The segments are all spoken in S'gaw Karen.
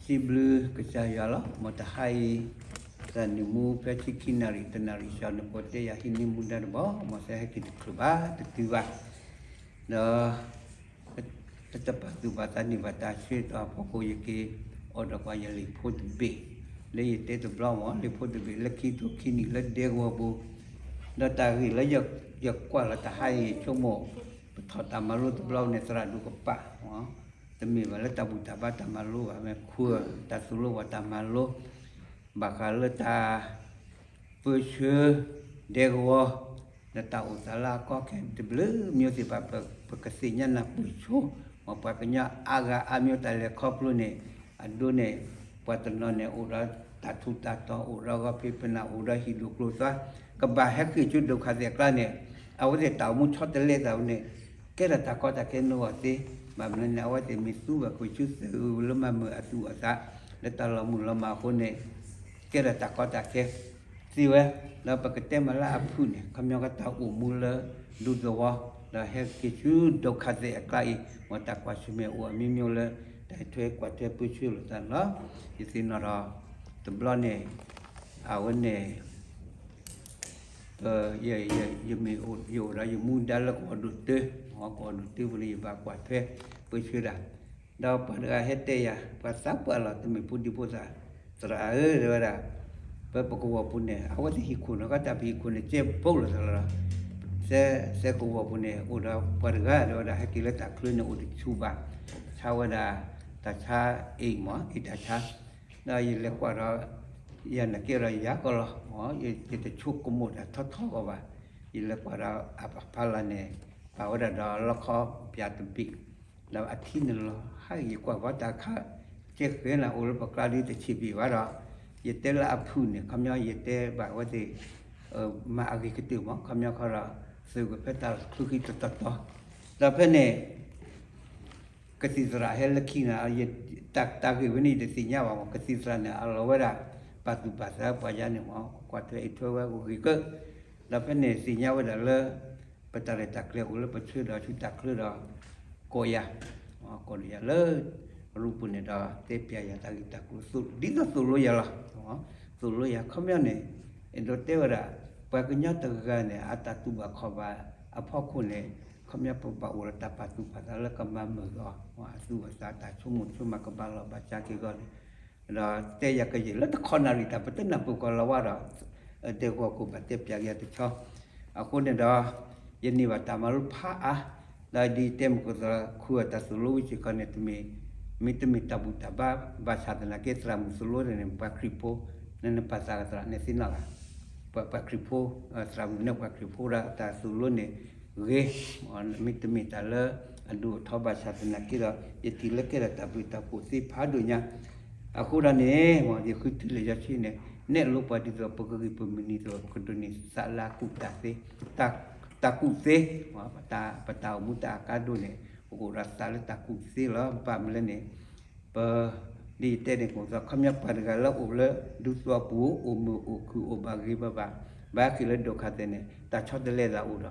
စံးဘျုးကစၢ်ယွၤလီၤ. မ်တဟါအံၤ သးနံၣ်မူဖဲဆံခံနၣ်ရံၣ် တနၣ်ရံၣ်စှၤန့ၣ် ပတဲယၤဟံးန့ၢ်မူဒါတဘျီ မ်သးဟဲက့ၤတချုးဘၣ်တတုၤဘၣ်, ဒီး တပာ်သူၣ်ပာ်သးန့ၢ်ဘၣ်တၢ်ဆၢကတီၢ်အဖီခိၣ် ယက့ၤအိၣ်ဒီးကွၢ်ယလံာ်ဖိတဘ့ၣ်, လၢယတဲတဘျီမ့ၢ် လံာ်ဖိတဘ့ၣ် လၢခံထိခံနံၣ်လၢဒဲကဝီၤပူၤ, ဒီးတၢ်ဂ့ၢ်လၢယကွၢ်လီၤတဟါအံၤ ဆိကမိၣ် ပထီၣ်တၢ်မၤလိတဘျီန့ၣ် သရၣ်ဒိၣ်ကပာ် တမ့ၢ်ဘၣ်လၢတၢ်ဘူၣ်တၢ်ဘါတၢ်မၤလိဘၣ် မ့ၢ်ခူၣ်တၢ်သိၣ်လိပှၤတၢ်မၤလိ ဘၣ်ဃးလၢတၢ် ပၢဆှၢ ဒဲကဝီၤ ဒီးတၢ်အိၣ်သးလၢအကီခဲတဘျုးမျိုးသ့ၣ်တဖၣ် ပကသ့ၣ်ညါနၢ်ပၢၢ်ဆိ, မ်ပှၤကညီအါဂၤအါမျိုးတၢ်လဲၤခီဖျိန့ၣ် အဒိန့ၣ် ပှၤတနီၤန့ၣ် အိၣ်ဒီးတၢ်ထူးတၢ်တီၤ အိၣ်ဒီးဂီၤဖံးပနၢ် အိၣ်ဒီးဟံၣ်ဒိၣ်ကျိၤသွါ ကဘၣ်ဟဲဃ့ၢ်ဆူဒိၣ်ခါသဲၣ်အကျါန့ၣ် အဝဲသ့ၣ်တၢ်အိၣ်မူဆီတလဲသးန့ၣ် ကဲထီၣ်တၢ်ကီတၢ်ခဲနီၢ်ဂီၢ်သ့, ဘၣ်မနုၤန့ၣ် အဝဲသ့ၣ်မ့ၢ်သူဘၣ်ကွံာ်ဆူသုးလၢမၤမုာ်အသူၣ်အသး လၢတၢ်လီၤမုၢ်လီၤမၢ်အဃိန့ၣ် ကဲထီၣ်တၢ်ကီတၢ်ခဲ သ့ဝဲ, ဒီးပကတဲမးလၢအဖုၣ်န့ၣ် ခီပညီကတၢ်အိၣ်မူလၢဒူသဝီ ဒီးဟဲက့ၤဆူဒိၣ်ခါသဲၣ်အကျါအံၤ မ်တၢ်ကွၢ်ဆၢၣ်မဲာ်အိၣ်အမျိုးမျိုးလၢ တၢ်ထွဲကွၢ်ထွဲပၢဆှၢလိာ်သးန့ၣ်လီၤ. ယသ့ၣ်နီၣ်ဒီး တဘျီန့ၣ် အဝဲန့ၣ် ပ ယမ့ၢ်ယအိၣ်ဒီးယမူဒါလၢကဝီၤဒိၣ်တု, ကဝီၤဒိၣ်တုပူၤန့ၣ် ယဘၣ်ကွၢ်ထွဲပၢဆှၢတၢ်, ဒီးပှၤတဂၤဟဲတဲယၤ ပှၤသးပှၢ်လီၤ တမ့ၢ်ဖိဒံဖိသၣ်, သရၣ်ဧၢ တဲဝဲဒၣ်, ပပကဝီၤပူၤန့ၣ် အဝဲသ့ၣ်ဟံၣ်ခိၣ်နီၤ ကတၢ်ပဟံၣ်ခိၣ်န့ၣ် ကဲဘိလီၤသးလီၤ, သဲကဝီၤပူၤန့ၣ် အိၣ်ဒီးပှၤတဂၤ တဲဝဲဒၣ် ဟဲက့ၤလၢတၢ်ချၢန့ၣ် အိၣ်တဆူၣ်ဘၣ်, ဆါဝဲဒၣ် တၢ်ဆါအ့ၣ်မး အ့ၣ်တၢ်ဆါ ဒီးယလဲၤကွၢ်ဒီး ယၤန့ၣ်ကဲဒီးယၤကီၢ်လီၤ, ယတဆိကမိၣ်တၢ်ထီထီကီးဘၣ်, ယလဲၤကွၢ်ဒီးအဖီလာ်န့ၣ် ပာ်ဝဲဒၣ်ဒီးလီခီပၠးတဘ့ၣ်, ဒီးအထံန့ၣ်လီၤ ဟါ ယကွၢ်ဘၣ်တၢ်ခါ ကဲဃဲၤနၤအိၣ်လၢပကျါဒ်တဆံးဘ့ၣ်ဘၣ်ဒီး ယတဲလၢအဖုၣ်န့ၣ် ခီပညီယတဲဘၣ်ဝဲသ့ၣ် မၤအဂ့ၤကတၢၢ်မး ခီပညီခီဒီး သုးကဖဲတၢ်ချူဃံတတီၤတီၤ, ဒီးဖဲန့ၣ် ကသံၣ်သရၣ်ဟဲလၢခံန့ၣ် တၢ်ဂ့ၢ်ဝဲန့ၣ်ယတသ့ၣ်ညါဘၣ်မး ကသံၣ်သရၣ်န့ၣ် အလီၤဝဲဒၣ် ပာ်သူၣ်ပာ်သးပှၤယါန့ၣ်မး ကွၢ်ထွဲအံးထွဲဝဲအိၣ်ဂ့ၤကၢ, ဒီးဖဲန့ၣ်သ့ၣ်ညါဝဲဒၣ်လၢ ပတၢ်ရဲၣ်တၢ်ကျဲၤအိၣ်လၢပဆၢဒီးဆူတၢ်ချၢဒီး ကိးယၤ, ကိးယၤလၢ ရူပူၤန့ၣ်ဒီး တဲပျးယၤတၢ်ဂ့ၢ်တၢ်ကျိၤ ဒ်သိးသိၣ်လိယၤလီၤ, သိၣ်လိယၤ ခီပညီန့ၣ် အဲၣ်ဒိးတဲဝဲဒၣ် ပှၤကညီတဂၤန့ၣ် အတၢ်တူၢ်ဘၣ်ခီၣ်ဘၣ်အဖီခိၣ်န့ၣ် ခီပညီပဘၣ်အိၣ်ဒီးတၢ်ပာ်သူၣ်ပာ်သးလၢကမၤမုာ်အီၤ အသူၣ်အသးတၢ်ဆိကမိၣ်ဆိကမးကဘၣ်လီၤဘၣ်စးက့ၤအဂီၢ်န့ၣ်, ဒီးတဲယၤကယဲၢ်လၢတခီနၣ်ရံၣ်တၢ် ပတနၢ်ပၢၢ်ကီးလီၤဝါဒီး ဒဲကဝီၤကိးဘၣ်တဲပျးက့ၤယၤတဆီ, အဃိန့ၣ်ဒီး ယန့ၢ်ဘၣ်တၢ်မၤလိဖးအါ, ဒီးဒ်ယတဲမုၢ်ကီၢ်သးခူအတၢ်သိၣ်လိဝံၤစ့ၢ်ကီးန့ၣ် တမ့ၢ် မ့တမ့ၢ်တၢ်ဘူၣ်တၢ်ဘါ ဘၣ်ဆၣ်သနာ်က့သရၣ်မုၣ်သိၣ်လိန့ၣ် ပှၤခရံာ်ဖိ, နနပာ်သးကသရၣ်န့ၣ်သ့ၣ်နီၣ်ဂၤ, ပှၤခရံာ်ဖိ, သရၣ်မုၣ်န့ၣ်ပှၤခရံာ်ဖိဒီးတၢ်သိၣ်လိန့ၣ် ဂ့ၤ, မ့တမ့ၢ်တၢ်လၢအဒိၣ်အထီဘၣ်ဆၣ်သနာ်က့ဒီး ယထံၣ်လၢကဲထီၣ်တၢ်ဘျုးတၢ်ဖှိၣ်သ့ဖးဒိၣ်ညါ, အဃိဒီးန့ၣ် ယဃုထံၣ်လၢယၤဆ့န့ၣ် နဲၣ်လိပှၤဒ်သိးပကဂံၢ်ပမုၢ်နံၤသိး ပကဒိးန့ၢ်သးလၢအကူၣ်တၢ်သ့, တၢ်ကူၣ်သ့, ပတၢ်အိၣ်မူတၢ်အကါဒိၣ်န့ၣ် ပကအိၣ်ဒီးသးလၢတၢ်ကူၣ်သ့လီၤ. ဘၣ်မနုၤလဲၣ်န့ၣ် ပ ဒ်ယတဲန့ၣ် ကအိၣ်သး ခီပညီပှၤတဂၤလၢအိၣ်လၢဒူသဝီပူၤ အိၣ်မုာ်အိၣ်ခုၣ်အိၣ်ဘၣ်ဂ့ၤဘၣ်ဘၣ် ဘၣ်ဟဲက့ၤလၢဒိၣ်ခါသဲးန့ၣ် တၢ်ဆီတလဲသးအိၣ်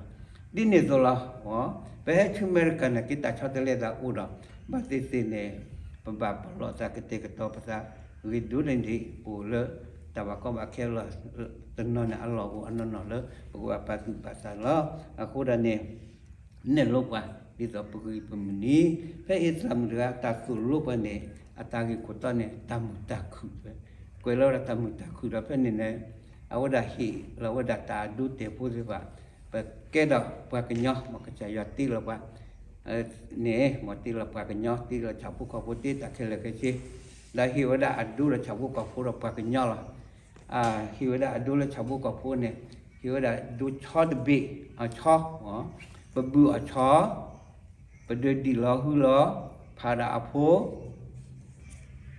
ဒီး ဒ်န့ၣ်သိးလီၤ. ပဟဲဆူအမဲရကၤန့ၣ်က့ၤ တၢ်ဆီတလဲသးအိၣ်ဒီး ဘၣ်သ့ၣ်သ့ၣ်န့ၣ် ပဘၣ်ပလီၢ်သးကတဲာ်ကတီၤပသး ဂ့ၤဒိၣ်န့ၣ်ဒံး ပအိၣ်လၢတၢ်ဘၣ်ကီဘၣ်ခဲလီၤ တနီၤန့ၣ်အလီၢ်အိၣ်အနီၢ်နီၢ်လၢ ပကဘၣ်ပာ်သူၣ်ပာ်သးလီၤ. အဃိဒီးန့ၣ် နဲၣ်လိပှၤ ဒ်သိးပဂံၢ်ပမုၢ်နံၤ ဖဲအံၤသရၣ်မုၣ်တဂၤ တၢ်သိၣ်လိပှၤန့ၣ် အတၢ်ဂ့ၢ်ခိၣ်တီန့ၣ် တၢ်မုာ်တၢ်ခုၣ်, ကွဲးလီၤဝဲဒၣ်တၢ်မုာ်တၢ်ခုၣ်ဒီးဖဲန့ၣ်န့ၣ် အဝဲဒၣ်ဟ့ၣ်လီၤဝဲဒၣ်တၢ်အဒိတဲာ်ဖိသ့ၣ်တဖၣ် ပကဲဒီးပှၤကညီ မ်ကစၢ်ယွၤတ့လီၤပှၤန့ၣ် မ်တ့လီၤပှၤကညီ တ့လီၤဆၣ်ဖိကီၢ်ဖိ တ့တၢ်ခဲလၢာ်ခဲဆ့ ဒီးဟ့ၣ်ဝဲဒၣ်အဒိလၢဆၣ်ဖိကီၢ်ဖိဒီးပှၤကညီလီၤ. ဟ့ၣ်ဝဲဒၣ်အဒိလၢဆၣ်ဖိကီၢ်ဖိန့ၣ် ဟ့ၣ်ဝဲဒၣ်ဒိဆီတဘ့ၣ် အဆီ, ပဘုၣ်အီၣ်ဆီ, ပဒုးဒံၣ်လီၤဟုလီၤ ဖးဒၣ်အဖိ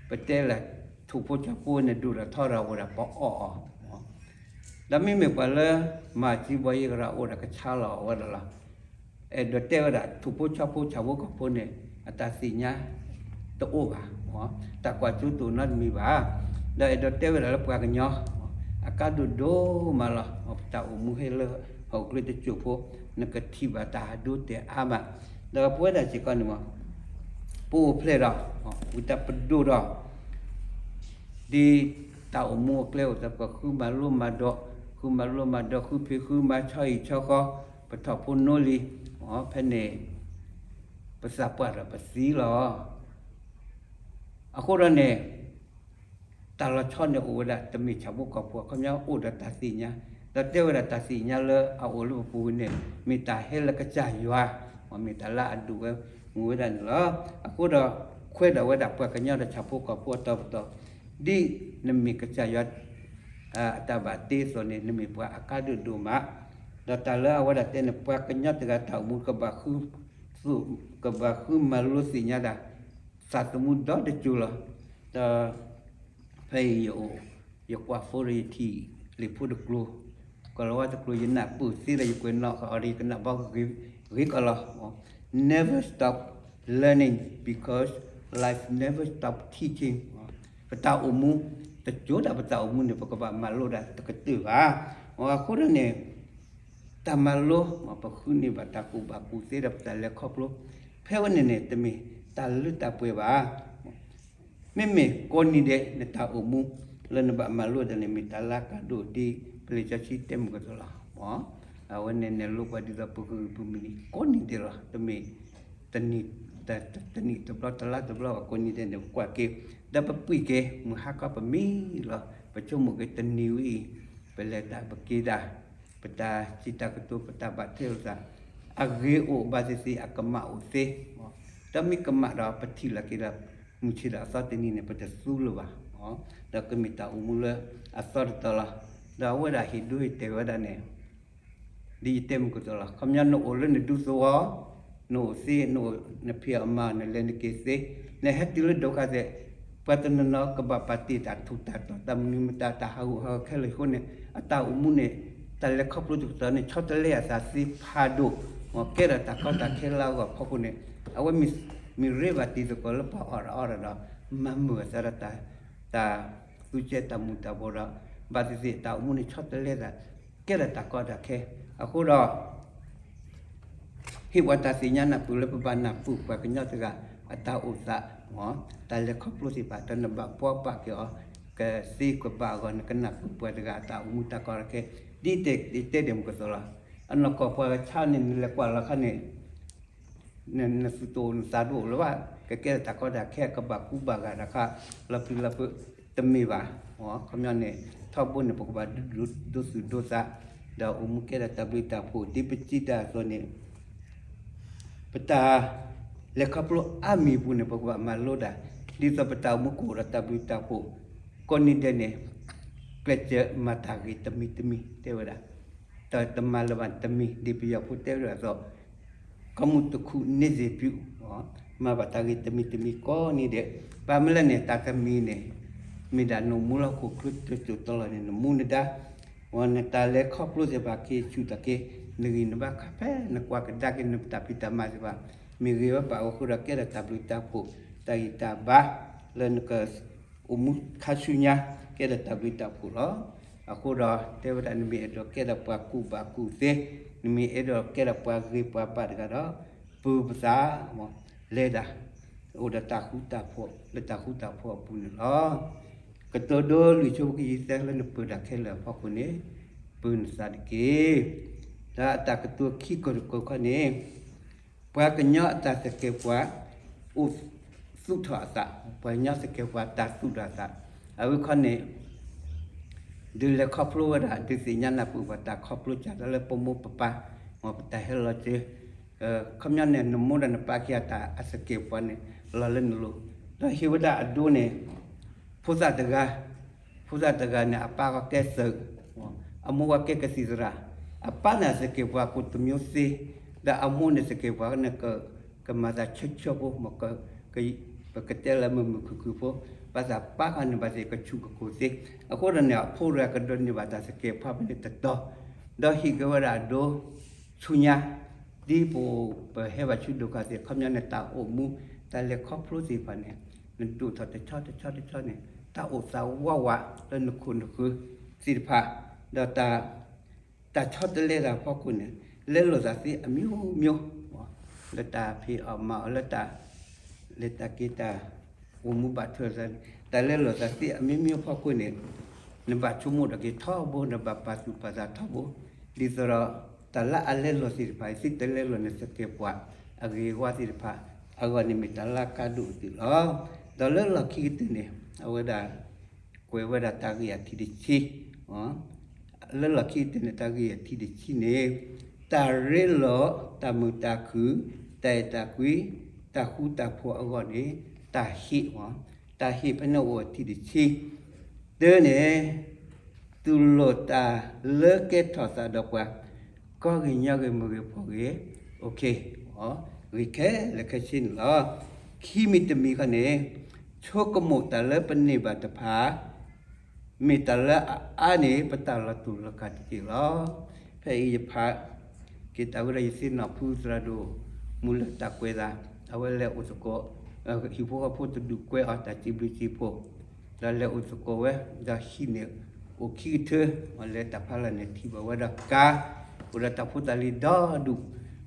ပတဲလၢ ထိၣ်ဖိဆီဖိန့ၣ် ဒိၣ်ဒီးထီဒီးအိၣ်ဒီးပအီၣ်အီၤ, ဒီးမ့မ့ၢ်ပှၤလၢ မၤစံးဘီယ့ကရၢအိၣ်ဒီးကဆါလီၤအဝဲဒၣ်လီၤ. အဲၣ်ဒိးတဲဝဲဒၣ် ထိၣ်ဖိဆီဖိ ဆၣ်ဖိကီၢ်ဖိန့ၣ် အတၢ်သ့ၣ်ညါတအိၣ်ဘၣ်, တၢ်ကွၢ်စိတအိၣ်နီတမံၤဘၣ်. ဒီးအဲၣ်ဒိးတဲဝဲဒၣ်လၢပှၤကညီ အကါဒိၣ်ဒိၣ်မးလီၤ. ပတၢ်အိၣ်မူဟဲလၢဟီၣ်ခိၣ်ချၢတစိၢ်ဖိ နကထံၣ်ဘၣ်တၢ်ဒိတဲာ်အါမး, ဒီးပဝဲဒၣ်စ့ၢ်ကီးန့ၣ်မး ပအိၣ်ဖျဲၣ်ဒီး ဝံတၢ်ပဒိၣ်ဒီး ဒ်တၢ်အိၣ်မူအကျဲအိၣ်သပှၢ် ဃုမၤလိမၤဒိး, ဃုမၤလိမၤဒိး ဃုဖံးဃုမၤ ဆီဟံၣ်ဆီဃီ, ပထီၣ်ဖိနီလံ, ဖဲန့ၣ် ပသးပှၢ်ဒီးပသံလီၤ. အဃိဒီးန့ၣ် တၢ်လီၤဆီန့ၣ်အိၣ်ဝဲဒၣ် တမ့ၢ်ဆၣ်ဖိကီၢ်ဖိ ခီပညီအိၣ်ဒီးတၢ်သ့ၣ်ညါ, ဒီးတဲဝဲဒၣ်တၢ်သ့ၣ်ညါလၢအအိၣ်လၢပပူၤဝဲန့ၣ် မ့ၢ်တၢ်ဟဲလၢကစၢ်ယွၤ, မ့ၢ်တၢ်လၢအဒိၣ်ဝဲမုၢ်ဝဲဒၣ်န့ၣ်လီၤ. အဃိဒီး ခွဲးဒီးဝဲဒၣ်ပှၤကညီဒီးဆၣ်ဖိကီၢ်ဖိအတီၤပတီၢ်, ဒ်နမ့ၢ်ကစၢ်ယွၤ အတၢ်ဘၣ်တ့အသိးန့ၣ် နမ့ၢ်ပှၤအကါဒိၣ်ဒိၣ်မး, ဒီးတၢ်လၢအဝဲဒၣ်တဲန့ၣ် ပှၤကညီတဂၤတၢ်အိၣ်မူကဘၣ်ဃု ကဘၣ်ဃုမၤလိသ့ၣ်ညါဒၣ် သးသမူဒီတစိၤလီၤ. ဒီးဖဲအံၤယအိၣ် ယကွၢ်ဖိဒီးယထံၣ်လံာ်ဖိတကျိၤ, ကီၤလၤဝါတကျိၤ ယနၢ်ပၢၢ်သ့ဒီး ယကွဲးနီၣ်ဃာ်အီၤဒီး ယကနၣ်ဘီဂ့ၤကီးလီၤ. Never stop learning because life never stop teaching. ပတၢ်အိၣ်မူ တစိၤဒၣ်ပတၢ်အိၣ်မူန့ၣ် ပကဘၣ်မၤလိဒၣ်တကတၢၢ်ဘၣ်. အဃိဒီးန့ၣ် တၢ်မၤလိ ပဃုန့ၢ်ဘၣ်တၢ်ကူၣ်ဘၣ်ကူၣ်သ့ဒီးပတၢ်လဲၤခီဖျိ ဖဲဝဲန့ၣ်န့ၣ် တမ့ၢ်တၢ်လၢတၢ်ပှဲၤဘၣ်. မ့မ့ၢ်ကိးနံၤဒဲး နတၢ်အိၣ်မူလၢနဘၣ်မၤလိဒၣ်န့ၣ် မ့ၢ်တၢ်လၢအကါဒိၣ်ဒ် ပလံာ်စီဆှံတဲမုၢ်ကီၢ်သိးလီၤ. အဝဲန့ၣ်နဲၣ်လိပှၤဒ်သိးပဂုာ်ပမုာ်န့ၣ် ကိးနံၤဒဲးလီၤ. တမ့ၢ် တနံၣ်တဘျီတလါတဘျီဘၣ် ကိးနံၤဒဲးန့ၣ် ပကွၢ်က့ၤ ဒီးပပှ့ၤက့ၤ မုၢ်ဟါခီပမံလီၤ. ပဆိကမိၣ်က့ၤတနံၤဝဲအံၤ ပလဲၤတၢ်ပက့ၤတၢ် ပတၢ်စံးတၢ်ကတိၤ ပတၢ်ဘၣ်ထွဲလိာ်သး အဂ့ၤအိၣ်ဘၣ်သ့ၣ်သ့ၣ် အကမၣ်အိၣ်သ့, ဒီးမ့ၢ်ကမၣ်ဒီး ပထံၣ်လိာ်က့ၤဒီး မုၢ်ဆ့ၣ်ဒီးအသီတနံၤန့ၣ် ပတသူလၢၤဘၣ်. ဒီးကမ့ၢ်တၢ်အိၣ်မူလၢအသီတတီၤလီၤ. ဒီးအဝဲဒၣ်ဟ့ၣ်ဒိဟ့ၣ်တဲာ်ဝဲဒၣ်န့ၣ် ဒ်ယတဲမုၢ်ကီၢ်သိးလီၤ. ခီပညီနအိၣ်လၢနဒူသဝီ နအိၣ်သ့ နအိၣ်နဖံးအီၣ်မၤအီၣ် နလဲၤနက့ၤသ့, နဟဲတုၤလၢဒိခါသဲး ပှၤတနီၤနီၤကဘၣ်ပာ်တ့ၢ်တၢ်ထူးတၢ်တီၤ တၢ်မနုၤမတၤ တၢ်ဟးဂူာ်ဟးဂီၤခဲလၢာ်အဃိန့ၣ် အတၢ်အိၣ်မူန့ၣ် တၢ်လဲၤခီဖျိတကတီၢ်န့ၣ် ဆီတလဲအသးသ့ဖးဒိၣ်, ကဲထီၣ်တၢ်ကီတၢ်ခဲလၢအဂီၢ်ဖီခိၣ်န့ၣ် အဝဲမ့ၢ်ရ့ဘၣ်တံၤသကိးလၢပှၤအီၣ်တၢ်အီတၢ်ဒီး မၤမုာ်အသးဒီး တၢ်သူစဲတၢ်မူၤတၢ်ဘှီးဒီး ဘၣ်သ့ၣ်သ့ၣ်တၢ်အိၣ်မူန့ၣ် ဆီတလဲသး ကဲထီၣ်တၢ်ကီတၢ်ခဲ. အဃိဒီး ဟ့ၣ်ပှၤတၢ်သ့ၣ်ညါနၢ်ပၢၢ်လၢပဘၣ်နၢ်ပၢၢ်ပှၤကညီတဂၤ အတၢ်အိၣ်သး, တၢ်လဲၤခီဖျိသ့ၣ်တဖၣ် ဒီးနဘၣ်ဘှီဘၣ်က့ၤအီၤ ကသ့ကဘၣ်အဂီၢ် နကနၢ်ပၢၢ်ပှၤတဂၤအတၢ်အိၣ်မူတၢ်ကီတၢ်ခဲ, ဒ်တဲဒၣ်မုၢ်ကီၢ်သိးလီၤ. အနီၢ်ကီၢ်ပှၤကဆါန့ၣ် နလဲၤကွၢ်လီၤခါန့ၣ် နသုးတအိၣ်နသးတအိၣ်လၢၤဘၣ်, ကကဲထီၣ်တၢ်ကီတၢ်ခဲ ကဘၣ်ကူဘၣ်ဂာ်တခါ လီၤပျံၤလီၤဖုး တမ့ၢ်ဘၣ်. ခီပညီန့ၣ် ထီဘိန့ၣ် ပကဘၣ်ဒိသူၣ်ဒိသး ဒီးအိၣ်မူကဲထီၣ်တၢ်ဘျုးတၢ်ဖှိၣ် ဒ်ပစံးတၢ်အသိးန့ၣ် ပတၢ်လဲၤခီဖျိအါမံၤအပူၤန့ၣ် ပကဘၣ်မၤလိဒၣ် ဒ်သိးပတၢ်အိၣ်မူကအိၣ်ဒီးတၢ်ဘျုးတၢ်ဖှိၣ် ကိးနံၤဒဲးန့ၣ် ကျဲးစၢးမၤတၢ်ဂ့ၤတမံၤတမံၤ တဲဝဲဒၣ် တမၤလၢၤဘၣ်တမံၤ ဒ်ပယီၤဖိတဲဝဲဒၣ်အသိး ကမူတခုန့ၣ်စ့ၢ်ပူ မၤဘၣ်တၢ်ဂ့ၤတမံၤတမံၤကိးနံၤဒဲး, ဘၣ်မနုၤလဲၣ်န့ၣ် တၢ်တမံၤန့ၣ် မ့ၢ်ဒၣ်နအိၣ်မူလၢဟီၣ်ခိၣ်ချၢတစိၤတီၤလီၤန့ၣ် နမူနဒါ နတၢ်လဲၤခီဖျိသ့ၣ်တဖၣ် က့ၤဆူၣ်တၢ်က့ၤ နဂံၢ်နဘါခါဖဲနကွၢ်ကဒါက့ၤ နတၢ်ဖံးတၢ်မၤသ့ၣ်တဖၣ် မ့ၢ်ဂ့ၤဝဲဘၣ်အဃိဒီး ကဲထီၣ်တၢ်ဘျုးတၢ်ဖှိၣ် တၢ်ဂံၢ်တၢ်ဘါ လၢနကအိၣ်မူခါဆူညါ ကဲထီၣ်တၢ်ဘျုးတၢ်ဖှိၣ်လီၤ. အဃိဒီး တဲဝဲဒၣ် နမ့ၢ်အဲၣ်ဒိးကဲထီၣ်ပှၤကူၣ်ဘၣ်ကူၣ်သ့, နမ့ၢ်အဲၣ်ဒိးကဲထီၣ်ပှၤဂ့ၤပှၤဘၣ်တဂၤဒီး ပၢၤပသး လဲၤဒၣ် အိၣ်ဒီးတၢ်ဃူတၢ်ဖိး လၢတၢ်ဃူတၢ်ဖိးအပူၤန့ၣ်လီၤ. ကတိၤဒိလွံၢ်ဆိ ကယံာ်သၢလၢနပၢၤတၢ်ခဲလၢာ်အဖီခိၣ်န့ၣ် ပၢၤနသးတက့ၢ်. ဒီးအတၢ်ကတိၤခံကိၢ်တကိၢ်ခီန့ၣ် ပှၤကညီအတၢ်သကဲးပဝး အိၣ်သူၣ်ထီၣ်အသး, ပှၤကညီသကဲးပဝးတၢ်သူၣ်ထီၣ်အသး, အဝဲခီန့ၣ် ဒုးလဲၤခီဖျိဝဲဒၣ် ဒုးသ့ၣ်ညါနၢ်ပၢၢ်ပှၤတၢ်ခီဖျိစၢ်တၢ်လၢပမိၢ်ပပၢ် မ်ပတၢ်ဟဲလီၤစၢၤ, ခီပညီန့ၣ် နမိၢ်ဒီးနပၢ်ခံဂၤတၢ်အသကဲးပဝးန့ၣ် လီၤလၢနလိၤ, ဒီးဟ့ၣ်ဝဲဒၣ်အဒိန့ၣ် ဖိသၣ်တဂၤ ဖိသၣ်တဂၤန့ၣ် အပၢ်ကကဲသုး, အမိၢ်ကကဲကသံၣ်သရၣ်, အပၢ်န့ၣ်အသကဲးပဝးကိးတမျိုးသ့, ဒီးအမိၢ်န့ၣ်သကဲးပဝးန့ၣ် ကမၤသးဆၢဆၢဖိ, ပကတဲလၢမုာ်မုာ်ခုၣ်ခုၣ်ဖိ, ဘၣ်ဆၣ်ပၢ်ခီန့ၣ် ဘၣ်သ့ၣ်ကဆူၣ်ကကိၢ်သ့, အဃိဒီးန့ၣ် အဖိတဂၤကဒိးန့ၢ်ဘၣ်တၢ်သကဲးပဝးဖဲန့ၣ်တတီၤ, ဒီးဟ့ၣ်က့ၤဝဲဒၣ်အဒိ ဆူညါ ဒ်ပအိၣ်ပဟဲဘၣ်ဆူဒိၣ်ခါသ့ၣ် ခီပညီန့ၣ် တၢ်အိၣ်မူ တၢ်လဲၤခီဖျိသ့ၣ်တဖၣ်န့ၣ် နဒိၣ်ထီၣ်တဆီတဆီတဆီန့ၣ် တၢ်အိၣ်သးဝးဝးလၢနခိၣ်နဃၢၤသ့ၣ်တဖၣ်, ဒီးတၢ် တၢ်ဆီတလဲတၢ်ဖီခိၣ်န့ၣ် လဲလိာ်သးသ့အမျိုးမျိုး လၢတၢ်ဖံးအီၣ်မၤအီၣ် လၢတၢ် လဲၤတၢ်က့ၤတၢ် အိၣ်မူဘၣ်ထွဲသး, တၢ်လဲလိာ်သးသ့အမျိုးမျိုးအဖီခိၣ်န့ၣ်, နဘၣ်ဆိကမိၣ်ထီၣ်က့ၤထီဘိ, နဘၣ်ပာ်သူၣ်ပာ်သးထီဘိ, ဒ်သိးဒီး တၢ်လၢအလဲလိာ်သ့ၣ်တဖၣ် သုတလဲလိာ်န့ၣ် သကဲးပှၤအဂ့ၤအဝါသ့ၣ်တဖၣ်အဂီၢ်န့ၣ် မ့ၢ်တၢ်လၢအကါဒိၣ်အသုးလီၤ. ဒီးလၢလီၢ်ခံကတၢၢ်န့ၣ် အဝဲဒၣ် ကွဲးဝဲဒၣ်တၢ်ဂ့ၢ်အထံၣ်တဆံ, လၢလီၢ်ခံကတၢၢ်န့ၣ် တၢ်ဂ့ၢ်အထံၣ်တဆံန့ၣ်, တၢ်ရ့လိာ်, တၢ်မုာ်တၢ်ခုၣ်, တၢ်အဲၣ်တၢ်ကွံ, တၢ်ဃူတၢ်ဖိးအဂီၢ်န့ၣ် တၢ်ဟ့ၣ်, တၢ်ဟ့ၣ်ဖဲန့ၣ်အိၣ်အထံၣ်တဆံ, တၢန့ၣ် တူၢ်လိာ်တၢ်လၢကဲထီၣ်သးဒီးပှၤ, ကီၢ်ဂ့ၤညီဂ့ၤ မုၢ်ဂ့ၤဖီၣ်ဂ့ၤ, ဂ့ၤခဲလၢာ်ခဲဆ့န့ၣ်လီၤ. ခံမံၤတမံၤခီန့ၣ်, ဆိကမိၣ်တၢ်လၢပန့ၢ်ဘၣ်တဖၣ် မ့ၢ်တၢ်လၢအအါန့ၢ် ပတၢ်လီၤတူာ်လီၤကာ်တက့ၢ်လီၤ. ဖဲအံၤယဖးက့ၤတၢ်ဝဲဒီး ယသ့ၣ်နီၣ်ဖုသရၣ်ဒိၣ်မူလၢတၢ်ကွဲးသး, အဝဲလဲၤအိၣ်သကိး ဟံၣ်ဖိဃီဖိတဒူၣ်ကွဲအီၤ တၢ်စံးဘျုးစံးဖှိၣ်, ဒီးလဲၤအိၣ်သကိးဝဲ, ဒီးဟံၣ်န့ၣ်အိၣ်ခံကထၢ, လဲၤတၢ်ဖးလၢ်န့ၣ် ထံၣ်ဘၣ်ဝဲဒီးကါ, အိၣ်ဒီးတၢ်ဖိတၢ်လံၤဒီဒူၣ်,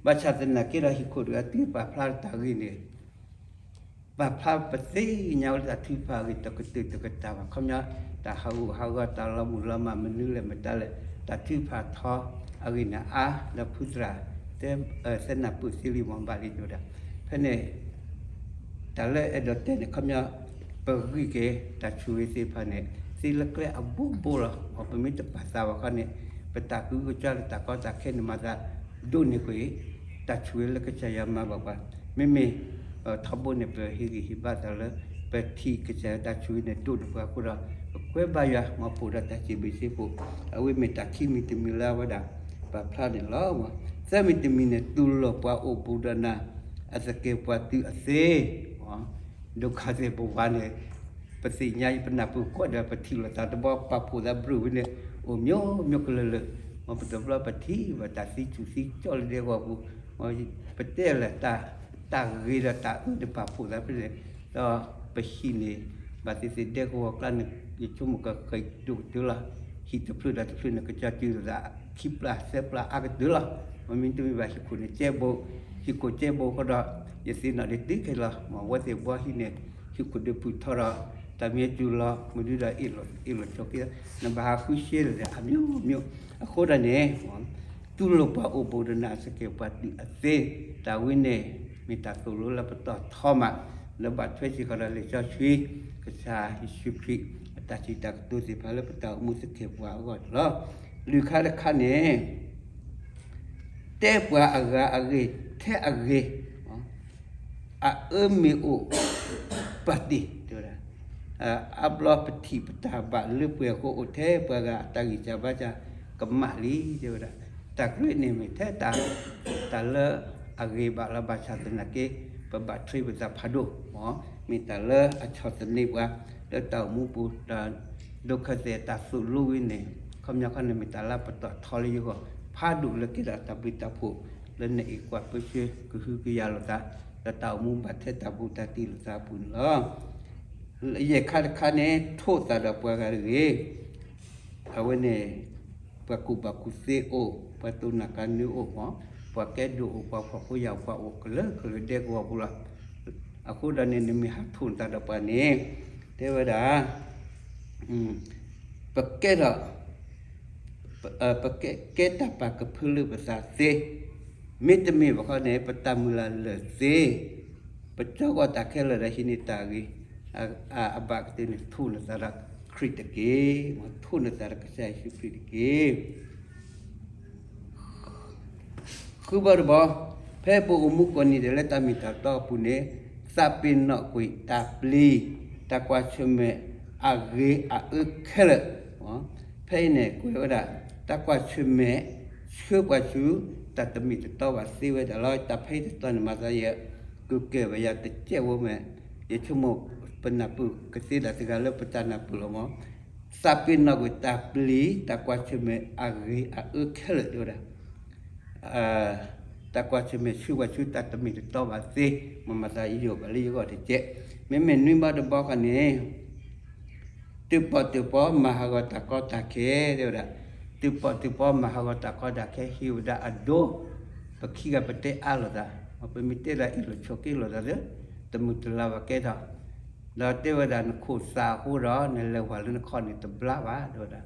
ဘၣ်ဆၣ်သနာ်က့ဒီး ဟံၣ်ခိၣ်တဂၤတုၤပာ်ဖျါတၢ်ဂ့ၢ်န့ၣ် ပာ်ဖျါပသ့ၣ်ညါဝဲလၢတၢ်ထုကဖၣ်အဂ့ၢ် တကတၢၢ်တကတၢၢ်ဘၣ်. ခီပညီ တၢ်ဟးဂူာ်ဟးဂီၤ တၢ်လီၤမုၢ်လီၤမၢ် မနုၤလဲၣ်မတၤလဲၣ် တၢ်ထုကဖၣ်ထီအဂ့ၢ်န့ၣ်အါ, ဒီးဖုသရၣ်တဲ သဲနၢ်ပၢၢ်သ့လံမ့ၢ်ဘၣ်လံတဲဝဲဒၣ်. ဖဲန့ၣ် တၢ်လၢအဲၣ်ဒိးတဲန့ၣ် ခီပညီ ပဂံၢ်က့ၤတၢ်ဆိၣ်ဂ့ၤသ့ၣ်တဖၣ်န့ၣ် သ့လၢကျဲအဘိဘိလီၤ. ပမ့ၢ်တပာ်သးဘၣ်ခီန့ၣ် ပတၢ်ကဟုကစွါလၢတၢ်ကီတၢ်ခဲန့ၣ် မၤသးဒိၣ်န့ၢ်ကွံာ် တၢ်ဆိၣ်ဂ့ၤလၢကစၢ်ယွၤမၤဘၣ်ပှၤ. မ့မ့ၢ် ထီဘိန့ၣ် ပဟ့ၣ်ဂံၢ်ဟ့ၣ်ဘါသးလၢ ပထံၣ်ကစၢ်ယွၤတၢ်ဆိၣ်ဂ့ၤန့ၣ် ဒိၣ်န့ၢ်ပှၤအဃိဒီး ပကွဲဘါယွၤ မ်ပအိၣ်ဒီးတၢ်စံးဘျုးစံးဖှိၣ်. အဝဲမ့ၢ်တၢ်ခံမံၤတမံၤလၢအဝဲဒၣ် ပာ်ဖျါန့ၣ်လီၤ. သၢမံၤတမံၤန့ၣ် တူၢ်လိာ်ပှၤအိၣ်ဘူးဒီးနၤ အသကဲးပှၤတုၤအသ့ ဒုက္ခသည်ဘဝန့ၣ် ပသ့ၣ်ညါ ပနၢ်ပၢၢ်ကွၢ်ဒီး ပထံၣ်လိာ်သးတဘျီ ပာ်ဖှိၣ်သးဘြုးဝဲန့ၣ် အိၣ်မျိုးမျိုးကလုာ်လၢာ်. မ်ပတဘျီပထံၣ်ဘၣ်တၢ်သံဆူၣ်သံကၠီလၢဒဲကဝီၤပူၤ, ပတဲလၢ တၢ်ဂ့ၤဒီးတၢ်အၢန့ၣ် ပာ်ဖှိၣ်သးဖဲန့ၣ်, ဒီးပဟံၣ်န့ၣ် ဘၣ်သ့ၣ်သ့ၣ်ဒဲကဝီၤကျါန့ၣ် ယဆိကမိၣ်ကဃံးဒိၣ်ကတၢၢ်လီၤ. ဟံၣ်တဖျၢၣ်ဒီးတဖျၢၣ်န့ၣ် ကစၢ်စုလိာ်သးခံပျၢ်သၢပျၢ်အါကတၢၢ်လီၤ. မ့မ့ၢ်တမ့ၢ်ဘၣ် ဟံၣ်ခိၣ်န့ၣ်ကဲဘိ, ဟံၣ်ခိၣ်ကဲဘိဃီဒီး ယသ့ၣ်နီၣ်ဒံးတုၤခဲလီၤ. မ့ၢ်ဝဲသ့ၣ်ဘှီဟံၣ်န့ၣ် ဟံၣ်ခိၣ်ဒုးဖုၣ်ထီဒီး တၢ်မ့ၢ်စူၤလီၤ မနုၤဒီး အ့ၣ်လိာ်ဆိးက့ နဘၣ်ဟးဃုရှဲလၢာ်ဒီး အမျိုးမျိုး အဃိဒၣ်န့ၣ် တူၢ်လိာ်ပှၤအိၣ်ဘူးဒီးနၤ အသကဲးပှၤတုၤအသ့. တၢ်ဝဲန့ၣ် မ့ၢ်တၢ်သိၣ်လိလၢပတီၢ်ထီမး လၢဘၣ်ထွဲစ့ၢ်ကီးဒီးလံာ်စီဆှံ ကစၢ်ယ့ၣ်ၡူးခရံာ် အတၢ်စံးတၢ်ကတိၤသ့ၣ်တဖၣ်လၢပတၢ်အိၣ်မူသကဲးပှၤအဂီၢ်န့ၣ်လီၤ. လွံၢ်ခါတခါန့ၣ် တဲပှၤအဂၤအဂ့ၢ်ထဲအဂ့ၤ အအၢမ့ၢ်အိၣ်ပာ်တ့ၢ် တဲဝဲဒၣ်. အါဘျီပထံၣ်ပတၢ်ဘၣ်လၢပှဲၤအဃိ အိၣ်ထဲပှၤဂၤအတၢ်ဂံၢ်စၢ်ဘါစၢ်ကမၣ်လံ တဲဝဲဒၣ်. တၢ်ကြၢးန့ၣ်မ့ၢ်ထဲတၢ် တၢ်လၢအဂ့ၤဘၣ်လီၤ. ဘၣ်ဆၣ်သနာ်က့ ပဘၣ်ထံၣ်ပသးဖးဒိၣ် မ့ၢ်တၢ်လၢအဆီၣ်သနံးပှၤ လၢတၢ်အိၣ်မူပူၤ တၢ်ဒိးခၢၣ်သဲး တၢ်သိၣ်လိဝဲန့ၣ် ခီပညီခီန့ၣ် မ့ၢ်တၢ်လၢပတီၢ်ထီလၢယဂီၢ် ဖးဒိၣ်လၢကဲထီၣ်တၢ်ဘျုးတၢ်ဖှိၣ် လၢနအဲၣ်ကွၢ်ပၢဆှၢကဟုကယာ်လိာ်သး ဒီးတၢ်အိၣ်မူဘၣ်ထဲတၢ်ဘူးတၢ်တံၢ်လိာ်သးအပူၤန့ၣ်လီၤ. ယဲၢ်ခါတခါန့ၣ် ထိးသးဒီးပှၤဂၤတဂ့ၤ အဝဲန့ၣ် ပှၤကူၣ်ဘၣ်ကူၣ်သ့အိၣ်, ပှၤတိၢ်နၢ်ကါနၢအိၣ်မး, ပှၤကဲဒိၣ်အိၣ်, ပှၤဖှီၣ်ဖိယာ်အိၣ်, ပှၤအိၣ်ကလၢကလၢဒဲကဝီၤပူၤလီၤ. အဃိဒီးန့ၣ် နမ့ၢ်ဟးထိးနသးဒီးပှၤန့ၣ် တဲဝဲဒၣ် ပကဲထီၣ် ပကဲ ကဲတၢ်ပာ်ကဖၢလၢပသးသ့, မ့တမ့ၢ်ဘၣ်ခီန့ၣ် ပတၢ်မုၢ်လၢ်လၢာ်သ့, ပကၠီဂီၢ်တၢ်ခဲလၢာ်ဒီးဟံးန့ၢ်တၢ်ဂ့ၤ အဘၣ်ကတၢၢ်န့ၣ် ထိးနသးဒီးခရံာ်တက့ၢ်, ထိးနသးဒီးကစၢ်ယ့ၣ်ၡူးခရံာ်တက့ၢ်. ဃုဘီတဘီ, ဖဲပအိၣ်မူကိးနံၤဒဲးလၢတၢ်မ့ၢ်တၢ်တီအပူၤန့ၣ် သးပ့ၤနီၣ်ကွံာ်တၢ်ပျံၤ တၢ်ကွၢ်ဆၢၣ်မဲာ်အဂ့ၤအအၢခဲလၢာ်. ဖဲအံၤန့ၣ် ကွဲးဝဲဒၣ် တၢ်ကွၢ်ဆၢၣ်မဲာ် ဆှၢပှၤဆူ တၢ်တမ့ၢ်တတီဘၣ်သ့ဝဲဒၣ်လီၤ. တၢ်ဖဲအံၤတတီန့ၣ် မၤသးယဲ ကကဲဘၣ်ယၤတကဲဝဲမဲာ် ယဆိကမိၣ် ပနၢ်ပၢၢ်ကသ့ဒၣ်တဂၤလၢပတၢ်နၢ်ပၢၢ်လီၤမး. သးပ့ၤနီၣ်ကွံာ်တၢ်ပျံၤ တၢ်ကွၢ်ဆၢၣ်မဲာ်အဂ့ၤအအၢခဲလၢာ်တဲဝဲဒၣ် တၢ်ကွၢ်ဆၢၣ်မဲာ်ဆှၢပှၤဆူတၢ်တမ့ၢ်တတီဘၣ်သ့, မၤမၤသးယိာ်ဘၣ်လၢယဂီၢ်တကဲး. မ့မ့ၢ်နွံဘီတဘီခီန့ၣ် တုၤပီၣ်တုၤပီ မၤဟးဂီၤတၢ်ကီတၢ်ခဲ တဲဝဲဒၣ်, တုၤပီၣ်တုၤပီ မၤဟးဂီၤတၢ်ကီတၢ်ခဲ ဟ့ၣ်ဝဲဒၣ်အဒိ, ပခံဂၤပတဲအါလိာ်သး, ပမ့ၢ်တဲဒၣ်အ့ၣ်လိာ်ဆိးက့လိာ်သးသ့, တမုာ်တလၤဘၣ်ကဲထီၣ် ဒီးတဲဝဲဒၣ်နခိၣ်သးအဃိဒီး နလဲၤဝၤလၢနခီၣ်န့ၣ်တဘျါဘၣ် တဲဝဲဒၣ်.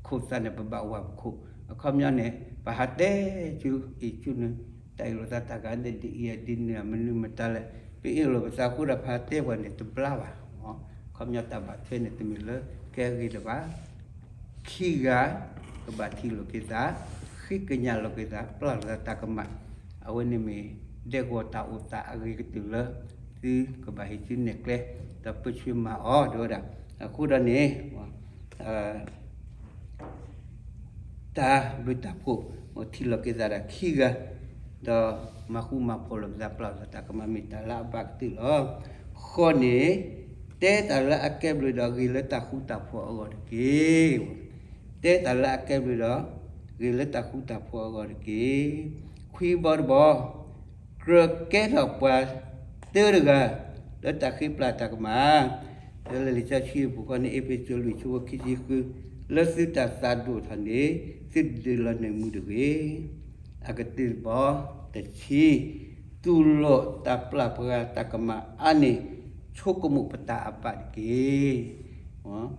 ခိၣ်သးန့ၣ် ပဘၣ်ဝၤပခိၣ်. အခီပညီန့ၣ် ပဟးတဲဆူအ့ၣ်ဆူန့ၣ် တၢ်အ့ၣ်လိာ်သးတၢ်ကါဒ်အံၤဒ်နုၤ မနုၤမတၤလဲၣ် ပအ့ၣ်လိာ်ပသးအဃိဒီး ပဟးတဲပှၤန့ၣ်တဘျါဘၣ်. အခီပညီတၢ်ဘၣ်ထွဲန့ၣ် တမ့ၢ်လၢကဲဂ့ၤတဘၣ် ခံဂၤ ကဘၣ်ထံၣ်လိာ်က့ၤသး, ဃ့ကညးလိာ်က့ၤသး, ပျၢ်လိာ်သးတၢ်ကမၣ်. အဝဲန့ၣ်မ့ၢ် ဒဲကဝီၤတၢ်အိၣ်သးအဂ့ၤကတၢၢ်လၢ သုကဘၣ်ဟံးစုနဲၣ်ကျဲ ဒီးပၢဆှၢမၤအီၤ တဲဝဲဒၣ်. အဃိဒီးန့ၣ် တၢ်ဘျုးတၢ်ဖှိၣ် ထံၣ်လိာ်က့ၤသးဒီးခံဂၤ, ဒီးမၤဃူမၤဖိးလိာ်က့ၤသး ပျၢ်လိာ်သးတၢ်ကမၣ် မ့ၢ်တၢ်လၢအဘၣ်ကတၢၢ်လီၤ. ဃိးန့ၣ် တဲတၢ်လၢအကဲဘျုးဒီး ဂ့ၤလၢတၢ်ဃူတၢ်ဖိးအဂီၢ်တက့ၢ်. တဲတၢ်လၢအကဲဘျုးဒီး ဂ့ၤလၢတၢ်ဃူတၢ်ဖိးအဂီၢ်တက့ၢ်. ခွံဘီတဘီ ကြၢးကဲထီၣ်ပှၤတၢတဂၤ လၢတၢ်ဃ့ပျၢ်တၢ်ကမၣ် လၢလံာ်စီဆှံအပူၤဃီန့ၣ် အ့းဖ့းစူးလွံၢ်ဆၢဖိခံဆံဃု, လၢသုတၢ်သးဒိၣ်ထီၣ်န့ၣ် သုဒုးလီၤနုာ်မူတဂ့ၤ. အကတၢၢ်တဘီ တဆံ, တူၢ်လိာ်တၢ်ပျၢ်ပှၤဂၤတၢ်ကမၣ်အါန့ၣ် ဆိကမိၣ်ပတၢ်အဘၣ်တက့ၢ်.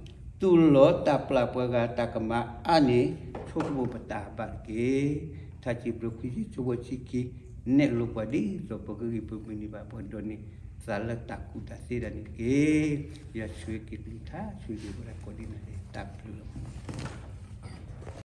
တူၢ်လိာ်တၢ်ပျၢ်ပှၤဂၤတၢ်ကမၣ်အါန့ၣ် ဆိကမိၣ်ပတၢ်အဘၣ်တက့ၢ်. ထါစံးဘျုးခွံဆံ ဆၢဖိဆံခံ, နဲၣ်လိပှၤဒ်သိးပဂ့ၤဂ့ၤ ပမုၢ်နံၤဘၣ်ပှၤဒိးန့ၢ် သးလၢတၢ်ကူၣ်တၢ်သ့ဒၣ်န့ၣ်တက့ၢ်. ယွၤဆိၣ်ဂ့ၤက့ၤသုထါဆိၣ်ဂ့ၤဝဲဒၣ်ကိးဒ်န့ၣ် တၢ်ဘျုးလီၤ.